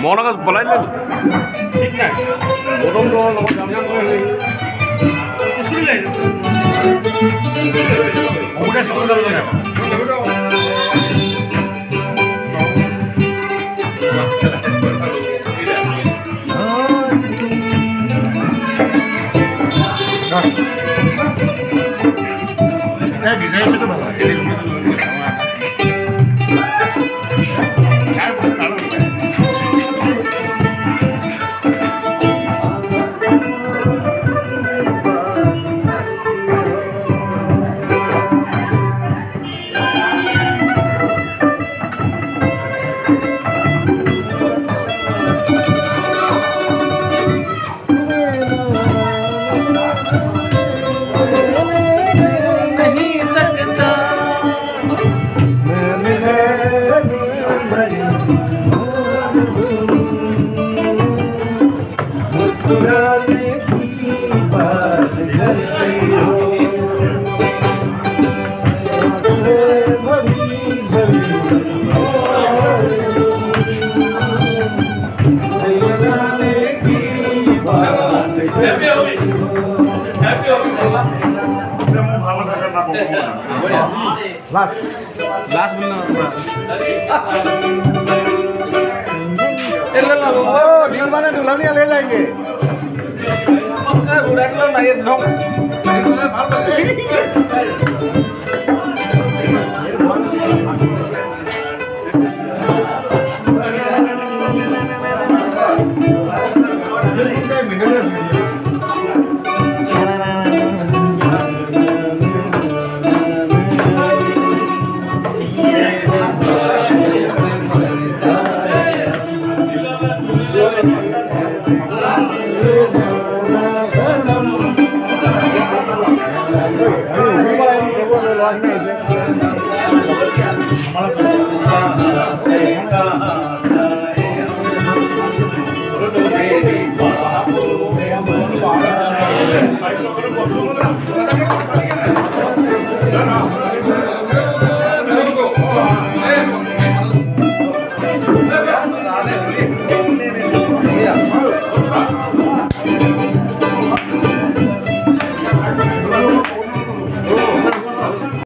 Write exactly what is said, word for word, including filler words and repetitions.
মনে কাজ বলাই লাগে। ঠিক নাই। গরম গরম গরম জাম জাম করে হই। স্কুল যাই। ওটা স্কুল যাবে না। লাস্ট। লাস্ট বললাম আমরা। এ, লো, লো, লো। ओ, दिल माने दुल्हनिया ले जाएंगे। এ, বুড়া গুলো না, এ, ঢং।